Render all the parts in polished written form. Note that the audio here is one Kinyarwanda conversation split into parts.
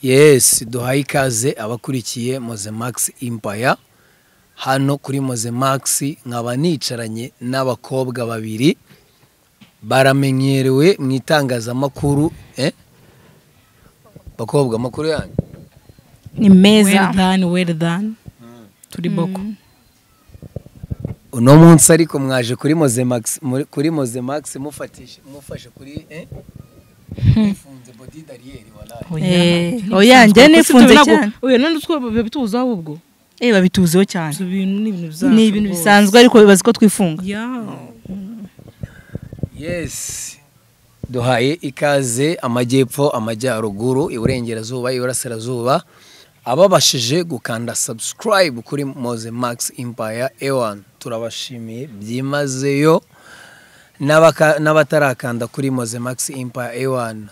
Yes, duhaye ikaze abakurikiye Mozemax Empire. Hano kuri Mozemax nkaba nicaranye n'abakobwa babiri baramenyerewe mu itangazamakuru. Bakobwa, amakuru yanyu ni meza. Well done, well done. Turi boko. Uno munsi ariko mwaje kuri Mozemax, kuri Mozemax mufatishe mufashe kuri nifunze body derrière walahi. Oya, njye nifunze cyane. Oya, none utwo babituza ahubwo. Babituzeho cyane. Ibintu ni ibintu bisanzwe. Ni ibintu bisanzwe ariko bibaza ko twifunga. Yes. Duhaye ikaze amajyepfo, amajyaruguru, iburengerazuba, iburasirazuba, ababashije gukanda subscribe kuri Mozemax Empire A1, turabashimiye byimazeyo. N'abatarakanda kuri Mozemax Empire A1,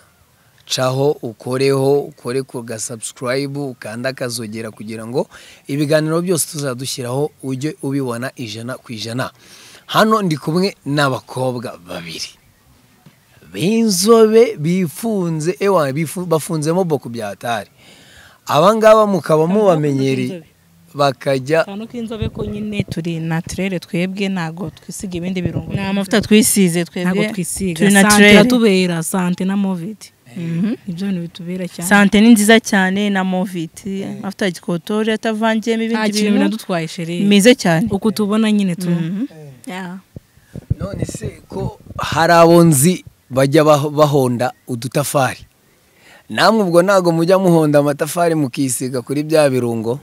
caho ukoreho, ukore ku ga subscribe, ukanda akazogera kugira ngo ibiganiro byose tuzadushyiraho ujye ubibona 100%. Hano ndi kumwe n'abakobwa babiri b'inzobe bifunze, ewa bafunzemo boko bya hatari. Abangaba mukaba mubamenyereye bakajya kano k'inzobe ko nyine turi naturelle, twebwe ntago twisiga ibindi birungo. Ni amavuta twisize twebwe, ntago twisiga. Turi Sante naturelle. iratubera, sante na Movit. Ibyo bintu bitubera cyane. Sante ni nziza cyane na Movit, amavuta ya gikotori atavangiyemo Nta ibindi kintu bintu, binadutwaye chérie. meze cyane. Uko tubona nyine tu. None se ko hari abo nzi bajya bahonda udutafari, namwe ubwo ntago mujya muhonda amatafari mukisiga kuri bya birungo?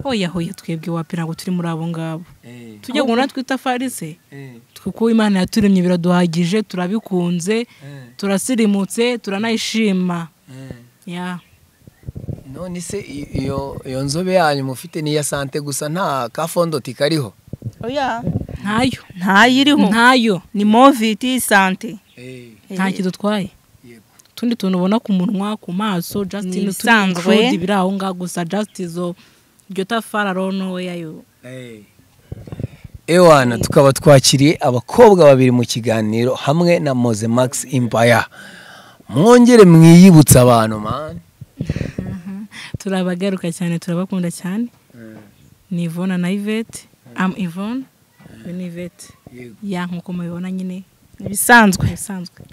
Oya hoya, twebwe wapi, ntabwo turi muri abo ngabo. Tujya ngo twitafari se, kuko Imana yaturemye biraduhagije, turabikunze, turasirimutse, turanayishima. None se iyo nzobe yanyu mufite ni iya sante gusa, nta ka fondoti kariho? Oya, ntayo. Ntayiriho. Ntayo. Ni Movit sante. Nta kidutwaye. Tundi tuntu ubona ku munwa, ku maso, just Ni ni ibisanzwe. biri aho ngaho gusa, just izo iryo tafari arono yayo. Ewana, tukaba twakiriye abakobwa babiri mu kiganiro hamwe na Mozemax Empire. Mwongere mwiyibutsa abantu man. Turabagaruka cyane, turabakunda cyane. Ni Yvonne na Yvette. Am Yvonne, ni Yvette. Ya nkuko mubibona nyine ibisanzwe. Bisanzwe.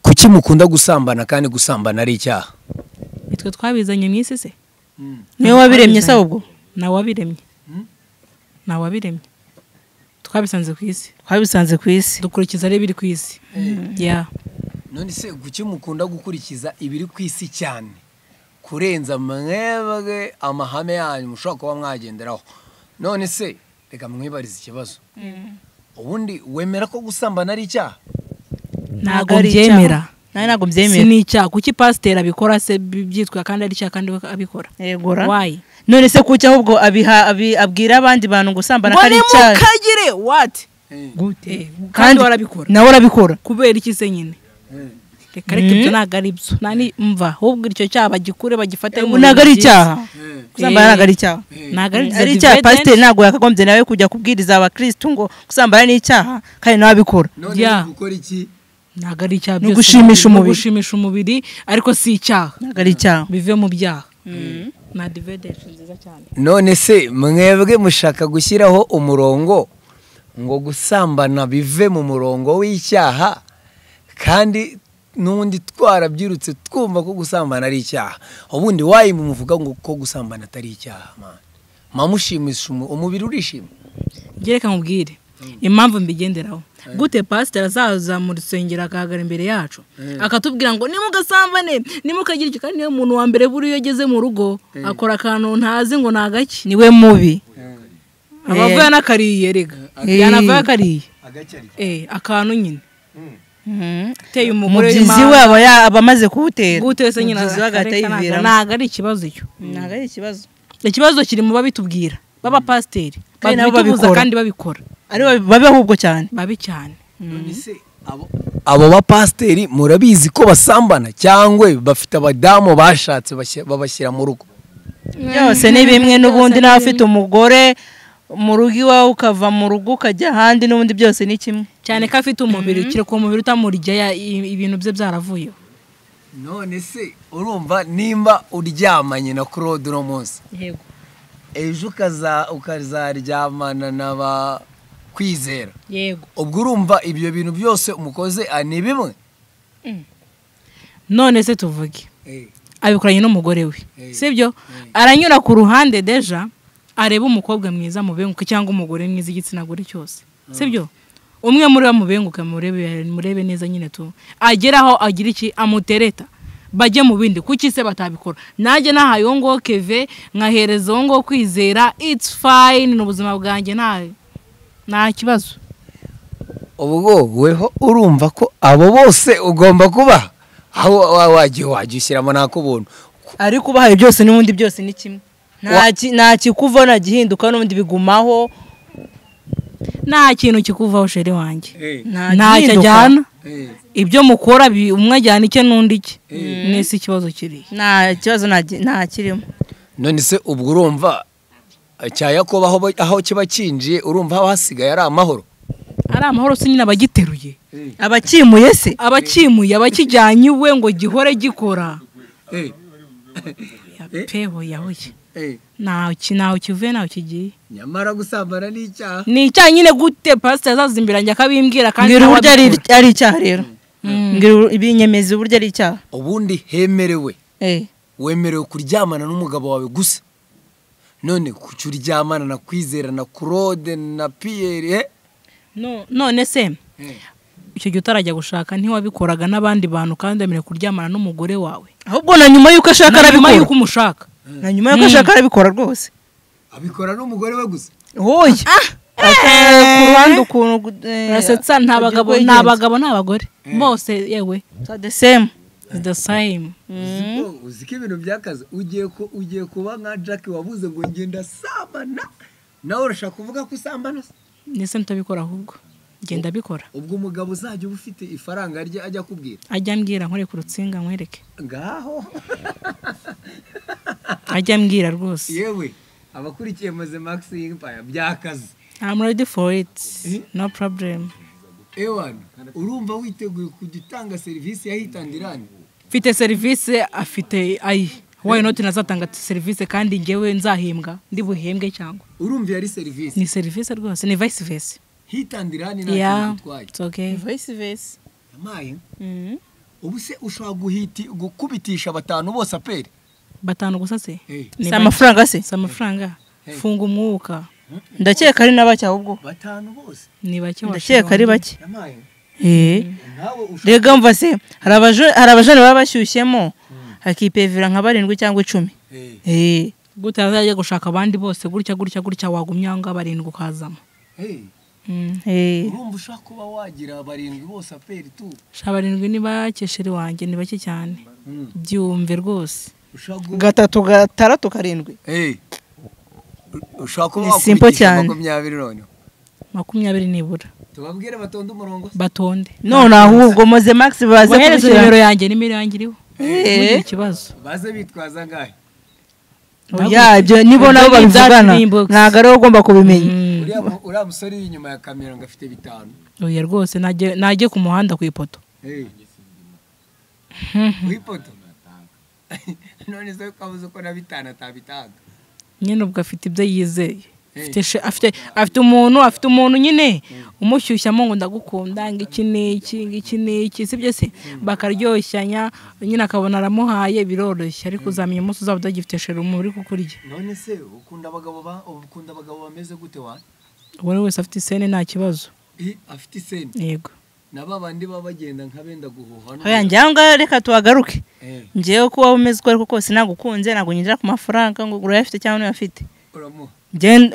Kuki mukunda gusambana kandi gusambana ari icyaha? Nitwe twabizanye mu isi se? Niwe wabiremye se ubwo? Na wabiremye. Na wabiremye. Twabisanze ku isi. Twabisanze ku isi. Dukurikiza ari biri ku isi. None se kuki mukunda gukurikiza ibiri ku isi cyane kurenza mwebwe amahame yanyu mushobora kuba mwagenderaho? None se reka mwibarize ikibazo. Ubundi wemera ko gusambana ari icyaha? Ntago mbyemera. Nawe ntago mbyemera. Si ni icyaha. Kuki pasiteri abikora se byitwa kandi ari icyaha kandi abikora? Yegora. Why? None se kuki ahubwo abwira abandi bantu ngo gusambana ari icyaha? Ngo nimukagire what? Gute? Kandi warabikora. Nawe urabikora. Kubera iki se nyine? Reka reka ibyo ntago ari byo. Nani mva ahubwo icyo cyaha bagikure bagifate mu ntago ari icyaha. Gusambana ntago ari icyaha. Ntago ari icyaha. Pasiteri ntago yakagombye nawe kujya kubwiriza abakristo ngo gusambana ni icyaha kandi nawe abikora. None gukora iki? Ntago ari icyaha byose. Gushimisha umubiri. Gushimisha umubiri ariko si icyaha. Ntago ari icyaha. Bive mu byaha. Na dividation nziza cyane. None se mwebwe mushaka gushyiraho umurongo ngo gusambana bive mu murongo w'icyaha kandi n'undi twarabyirutse twumva ko gusambana ari icyaha? Ubundi wayi muvuga ngo ko gusambana atari icyaha man. Mamushimisha umubiri urishima. Gereka nkubwire impamvu mbigenderaho. Gute pastor azaza mu rusengero akahagara imbere yacu akatubwira ngo nimugasambane, nimukagira icyo, kandi niwe muntu wa mbere buri iyo ageze mu rugo akora akantu ntazi ngo nagaki, niwe mubi. Abavuye nakariye rega. Yanavuye akariye. Akantu nyine. Teye umugore mubyizi we aba amaze kuwutera. Gute se nyine ntago ari ikibazo icyo. Ntago ari ikibazo. Ikibazo kiri mu babitubwira baba pasiteri babitubuza kandi babikora. Ari babe ahubwo cyane. Babi cyane. None se abo ba pasiteri murabizi ko basambana cyangwa bafite abadamu bashatse babashyira mu rugo? Byose ni bimwe n'ubundi n'abafite umugore mu rugo iwawe ukava mu rugo ukajya ahandi n'ubundi byose ni kimwe. Cyane ko afite umubiri, kireka umubiri utamurya ibintu bye byaravuyeho. None se urumva nimba uryamanye na Claude uno munsi, yego, ejo ukazaryamana na ba Kwizera, yego, ubwo urumva ibyo bintu byose umukoze ni bimwe. None se tuvuge abikoranye n'umugore we, sibyo? Aranyura ku ruhande deja areba umukobwa mwiza mubenguke cyangwa umugore mwiza igitsina gore cyose, sibyo? Umwe muri bo mubenguke, murebe neza nyine tu ageraho agira iki amutereta bajye mu bindi. Kuki se batabikora? Nanjye nahaye uwo ngo Keve, nkahereza uwo ngo Kwizera, it's fine, ni ubuzima bwanjye, nta kibazo. Ubwo weho urumva ko abo bose ugomba kuba aho wagiye ushyiramo nakubuntu, ariko ubahaye byose n'ubundi byose ni kimwe, nta kikuva nta gihinduka, n'ubundi bigumaho. Nta kintu kikuvaho sheri wanjye, ntacyo ajyana. Ibyo mukora umwe ajyana icye n'undi icye, nese ikibazo kiri? Nta kibazo, nta kirimo. None se ubwo urumva cya Yakobo aho kiba kinjiye, urumva aho hasigaye ari amahoro? Ari amahoro se nyine abagiteruye, abakimuye se, abakimuye, abakijyanye iwe ngo gihore gikora. Peho yahoye ntawe kivuye ntawe kigiye. Nyamara gusambana ni icyaha. Ni icyaha nyine. Gute pasiteri azazimbira njya akabimbwira kandi mbwira uburyo ari icyaha rero. Mbwira ibinyemeza uburyo ari icyaha. Ubundi hemerewe, wemerewe kuryamana n'umugabo wawe gusa. None kuki uryamana na Kwizera na Claude na Pierre? None se icyo gihe utarajya gushaka ntiwabikoraga n'abandi bantu kandi wemerewe kuryamana n'umugore wawe? Ahubwo na nyuma y'uko ashaka arabikora. Nyuma y'uko umushaka, na nyuma y'uko ashaka arabikora rwose. Abikora n'umugore we gusa. Oya, ku ruhande ukuntu urasetsa. Nta bagabo, nta bagabo, nta bagore bose, yewe the same, the same. Uzi ko ibintu byakaze, ugiye kuba nka Jack wabuze ngo ngenda sambana, nawe urashaka kuvuga ko usambana? Nese ntabikora, ahubwo ngenda bikora. Ubwo umugabo uzajya uba ufite ifaranga rye ajya kubwira, ajya ambwira nkore ku rutsinga nkwereke ngaho, ajya ambwira rwose. Yewe abakurikiye Moze Max Empire byakaze. I'm ready for it, no problem. Ewan, urumva witeguye kujya utanga serivisi ya hitandirani? Mfite serivisi, afite ayi why not nazatanga serivisi kandi ngewe nzahembwa, ndi buhembwe cyangwa? Urumva yari serivisi? Ni serivisi rwose, ni vice versa. Hitandirani nta kintu gutwaye. It's okay. Vice versa. Amaye. Ubu se ushobora gukubitisha batanu bose aperi? Batanu gusa se? Si amafaranga se? Si amafaranga. Funga umwuka. Ndakeka ari na bake ahubwo. Batanu bose? Ni bake. Ndakeka ari bake. Rega mva se, hari abajene baba bashyushyemo hakipevera nka 7 cyangwa 10. Gute azajya gushaka abandi bose gutya gutya gutya, wagumya ngo 7 ukazamo. Urumva ushaka kuba wagira 7 bose aperi tu? Sha 7 ni bake sheri wanjye, ni bake cyane. Byumve rwose. 3 6 7. Ushaka kuba wakubitisha 20 none? 20 nibura. Tubabwire batonde umurongo? Batonde. None ahubwo Moze Max baze kubishyira nimero yanjye, nimero yanjye iriho. Ntugire ikibazo. Baze bitwaza ngahe? Oya, ibyo nibo nabo babivugana, ntabwo ari ugomba kubimenya. Uriya musore uri inyuma ya kamera ngo afite 5. Oya rwose najye ku muhanda ku ipoto. Ku ipoto? None se ukabuze ko na 5 atabitanga? Nyine ubwo afite ibyo yizeye. Afite umuntu nyine umushyushyamo ngo ndagukunda, ngo iki n'iki, ngo iki n'iki, sibyo se? Bakaryoshanya nyine akabona aramuhaye, biroroshye. Ariko uzamenya umunsi uzaba utagifite sheri muri kukurya. None se ukunda abagabo bameze gute wa? Uwo wese afite isene nta kibazo. Afite isene? Yego. Na babandi baba bagenda nka benda guhuha. Oya njyanga reka tuhagaruke. Ngewe ko waba umeze uko ariko kose nagukunze, ntabwo ngendera ku mafaranga ngo urayafite cyangwa ntuyafite. Uramuha?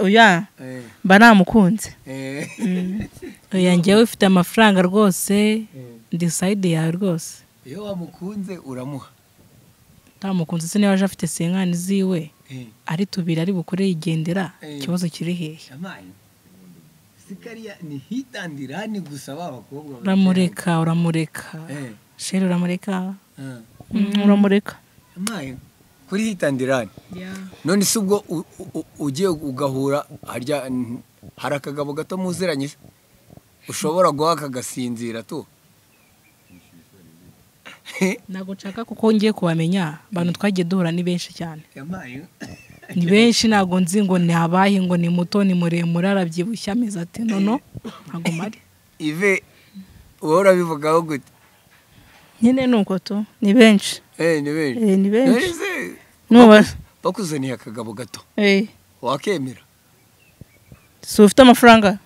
Oya, mba namukunze. Oya ngewe ufite amafaranga rwose, ndi side yawe rwose. Iyo wamukunze uramuha? Utamukunze se niba aje afite senkani ziwe, ari tubiri ari bukore yigendera, ikibazo kiri hehe? Sikariya ni hitandirani gusa babakobwa. Uramureka, uramureka. Sheri uramureka. Uramureka. Amaye kuri hitandirani. None se ubwo ugiye ugahura harya hari akagabo gato muziranye ushobora guhaka gasinzira tu? Ntabwo nshaka kuko ngiye kubamenya abantu twagiye duhura ni benshi cyane. Ni benshi ntabwo nzi ngo ni abahe ngo ni muto ni muremure arabyibushye ameze ati nono ntabwo mari. Ive wowe urabivugaho gute? Nyine nuko tu ni benshi. Ni benshi. Ni benshi. Bakuzaniye akagabo gato. Wakemera? Si ufite amafaranga?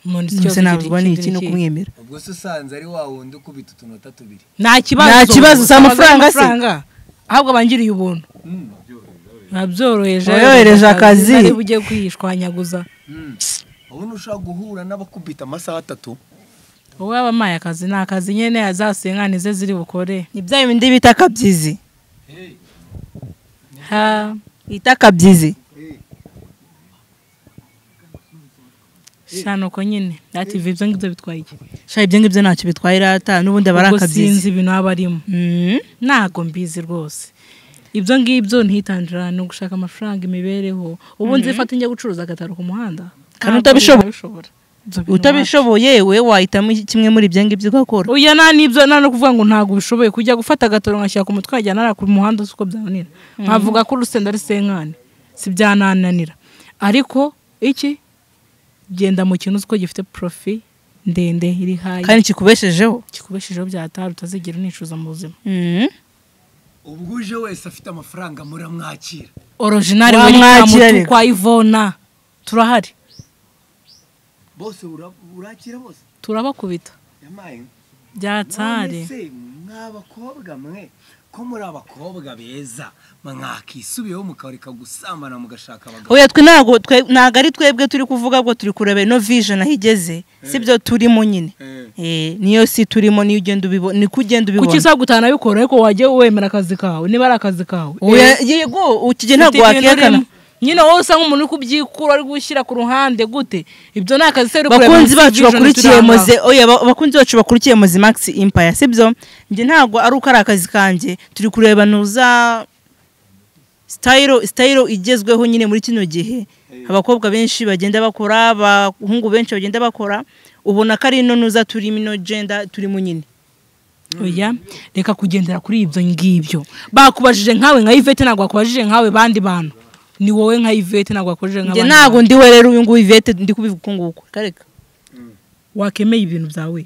Nse nabwo ni iki no kumwemera. Ubwo se usanze ari wa wundi ukubita utunota tubiri. Nta kibazo. Nta kibazo si amafaranga se. Ahubwo bangiriye ubuntu. Nabyoroheje. Yoroheje akazi. Ari bujye kwishwanyaguza. Ubu ushaka guhura n'abakubita amasaha 3. Wowe abamaye akazi ni akazi nyene azasenkane ze ziri bukore. Ni bya bindi bita akabyizi. Ha, bita akabyizi. Shano ko nyine ati ibyo ngibyo bitwaye iki? Sha ibyo ngibyo ntacyo bitwaye rata n'ubundi abari akabyizi. Sinzi ibintu abarimo. Ntago mbizi rwose. Ibyo ngibyo ntitangira no gushaka amafaranga imibereho. Ubu nzifata njya gucuruza agataro ku muhanda. Kandi utabishobora. Utabishoboye we wahitamo kimwe muri ibyo ngibyo ugakora. Oya nta nibyo nta no kuvuga ngo ntago ubishoboye kujya gufata agataro ngashyira ku mutwe nkajya nara ku muhanda siko byananira. Nkavuga ko urusenda ari senkane. Si byanananira. Ariko iki genda mu kintu uko gifite profi ndende iri hayi kandi kikubeshejeho byatari utazigera unicuza mu buzima. Ubwo uje wese afite amafaranga muramwakira. Original we kwa Ivona turahari. Bose urakira bose turabakubita. Byatari mwabakobwa mwe ko muri abakobwa beza mwakisubiyeho mukareka gusambana mugashaka abagabo. Oya twe ntago ntago ari twebwe turi kuvuga bwo turi kureba no vision aho igeze sibyo turimo nyine. Niyo si turimo niyo ugenda ubibona ni kugenda ubibona. Kuki uzagutana bikora ariko wajye wemera akazi kawe niba ari akazi kawe. Oya yego ukige ntago wakekana. Nyine wowe usa nk'umuntu uri kubyikura ari gushyira ku ruhande gute ibyo ni akazi se uri kureba. Bakunzi bacu bakurikiye Moze, oya bakunzi bacu bakurikiye Moze Max Empire sibyo njye ntago ari uko ari akazi kanjye turi kureba nuza style igezweho nyine muri kino gihe abakobwa benshi bagenda bakora abahungu benshi bagenda bakora ubona ko ari ino nuza turi ino gender turi mu nyine. Oya reka kugendera kuri ibyo ngibyo bakubajije nkawe nka Yvette ntago bakubajije nkawe bandi bantu. Ni wowe nka Yvette ntabwo wakojeje nk'abandi. Nge ntago ndi we rero uyu nguyu Yvette ndi kubivuga uko nguko. Kareka. Wakemeye ibintu byawe.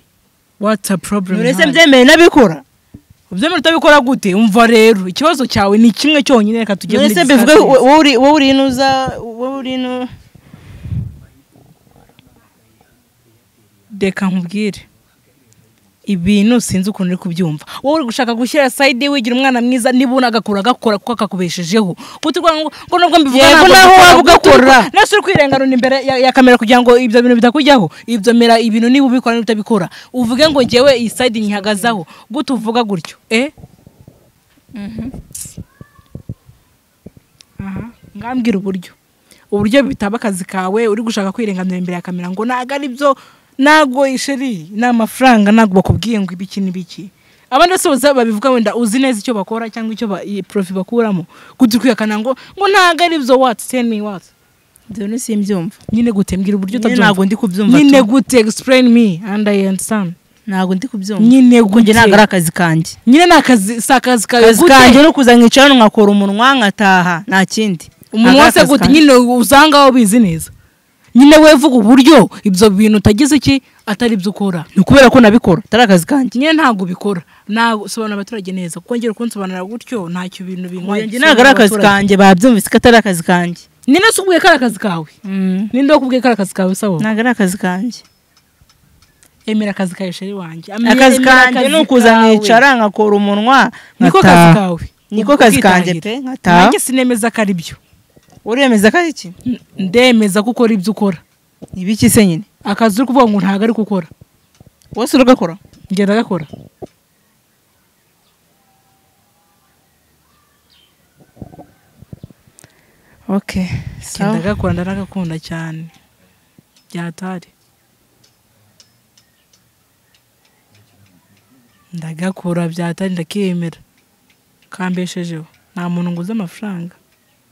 What's a problem? Nurese mbyemeye nabikora. Ubyemeye utabikora gute? Umva rero ikibazo cyawe ni kimwe cyonyine reka tujye muri. Nurese mbivuge wowe uri inuza wowe uri inu. Reka nkubwire. Ibintu sinzi ukuntu uri kubyumva. Wowe uri gushaka gushyira side wigira umwana mwiza nibuna agakora gakora kuko akakubeshejeho. Kutirwa ngo nubwo mbivuga ntabwo naho wabugakora. Nase uri kwirenganura imbere ya kamera kugira ngo ibyo bintu bitakujyaho. Ibyo mera ibintu niba ubikora n'utabikora. Uvuge ngo ngewe iyi side nyihagazaho. Gute uvuga gutyo? Aha, ngambwira uburyo. Uburyo bitaba akazi kawe uri gushaka kwirenganura imbere ya kamera ngo naga ari byo. Nago isheri na amafaranga nago bakubwiye ngo ibiki nibiki. Abandi bose babivuga wenda uzi neza icyo bakora cyangwa icyo profi bakuramo. Kugira kwiyakana ngo ntago ari byo what tell me what. Ibyo ni simbyumva. Nyine gute mbwira uburyo utabyumva. Ntago ndi kubyumva. Nyine gute explain me and I understand. Ntago ndi kubyumva. Nyine gute ntago ari akazi kanjye. Nyine nakazi sakazi kawe gute. Kanjye no kuza nkicara nkakora umunwa nkataha nta kindi. Umunwa se gute nyine uzanga aho bizi neza. Nyine wevuga uburyo ibyo bintu utagize iki atari byo ukora. Ni kubera ko nabikora atari akazi kanjye. Nyine ntago ubikora. Nago sobanura abaturage neza kuko ngera kunsobanura gutyo ntacyo bintu binkwaye. Njye ntago ari akazi kanjye babyumvise ko atari akazi kanjye. Nine se ubwiye ko ari akazi kawe? Ninde wakubwiye ko ari akazi kawe sawa? Ntago ari akazi kanjye. Emera akazi kawe sheri wanjye. Akazi kanjye ni ukuza nkicara nkakora umunwa. Niko kazi kawe. Niko kazi kanjye pe nkataha. Nanjye sinemeza ko ari byo. Uremeza ko ari iki? Ndemeza ko ukora ibyo ukora. Ibiki se nyine? Akazi uri kuvuga ngo ntago ari gukora. Wose uragakora? Ngenda gakora. Okay. Ngenda gakora ndaragakunda cyane. Byatari. Ndagakora byatari ndakiyemera. Kambeshejeho. Nta muntu nguze amafaranga.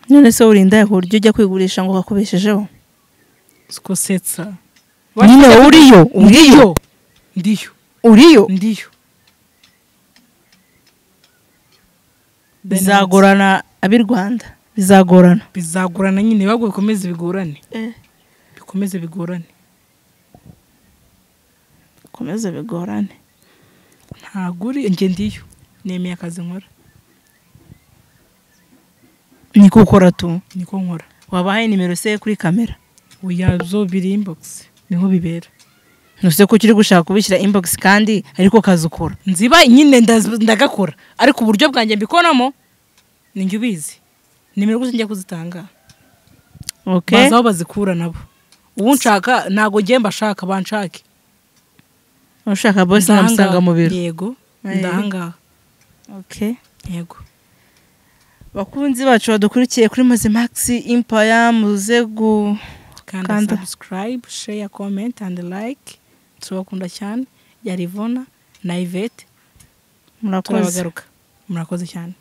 None se urinda ku buryo ujya kwigurisha ngo kakubeshejeho? Siko setsa. Nyine uriyo, uriyo. Ndiyo. Uriyo? Ndiyo. Bizagorana ab'i Rwanda, bizagorana. Bizagorana nyine, ahubwo bikomeze bigorane. Bikomeze bigorane. Bikomeze bigorane. Ntabwo uri njye ndiyo. Nemeye akazi nkora. Niko ukora tu. Niko nkora. Wabahaye nimero se kuri kamera? Oya, zo biri inbox. Niho bibera. Nuse ko ukiri gushaka kubishyira inbox kandi ariko kazi ukora. Nziba nyine ndagakora, ariko uburyo bwanjye mbikoramo ni njye ubizi. Nimero gusa njya kuzitanga. Okay. Baza aho bazikura nabo. Ubu nshaka ntago ngiye mbashaka banshake. Ushaka boss namusanga mu biro. Yego, ndahangaha. Okay. Yego. Bakunzi bacu badukurikiye kuri Mazimax Empire, muze gukanda subscribe, share, comment and like. Turabakunda cyane. Yarivona na Yvette. Murakoze. Turabagaruka. Murakoze cyane.